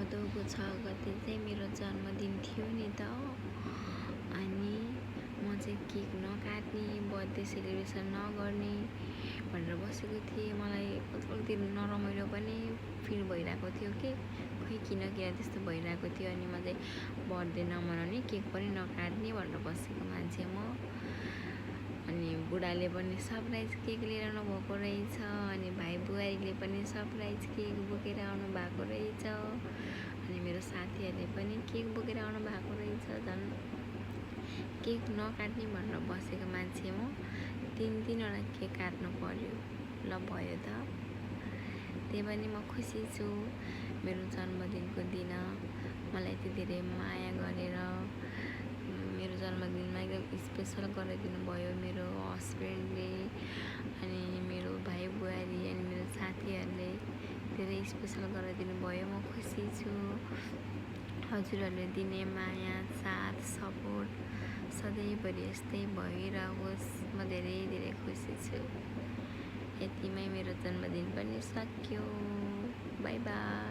भदौको 6 गते चाहिँ मेरो जन्मदिन थियो नि त। अनि म चाहिँ केक नकाट्ने, बर्थडे सेलिब्रेसन नगर्ने भनेर बसेको थिएँ। मलाई कति नरमाइलो पनि फिल भइरहेको थियो कि खै किन त्यस्तो भइरहेको थियो। अनि म चाहिँ बर्थडे नमनाउने, केक पनि नकाट्ने भनेर बसेको मान्छे म। अनि बुढाले पनि सरप्राइज केक लिएर आउनुभएको रहेछ। अनि भाइ बुहारीले पनि सरप्राइज केक बोकेर आउनु भएको रहेछ। अनि मेरो साथीहरूले पनि केक बोकेर आउनु भएको रहेछ। झन् केक नकाट्ने भनेर बसेको मान्छे म 3-3वटा केक काट्नु पर्यो। ल भयो त, त्यही पनि म खुसी छु। मेरो जन्मदिनको दिन मलाई यति धेरै माया गरेर मेरो जन्मदिनमा एकदम स्पेसल गरिदिनु भयो मेरो हस्बेन्डले, अनि मेरो भाइ बुहारी अनि मेरो साथीहरूले धेरै स्पेसल गरिदिनु भयो। म खुसी छु। हजुरहरूले दिने माया, साथ, सपोर्ट सधैँभरि यस्तै भइरहोस्। म धेरै धेरै खुसी छु। यतिमै मेरो जन्मदिन पनि सक्यो। By by.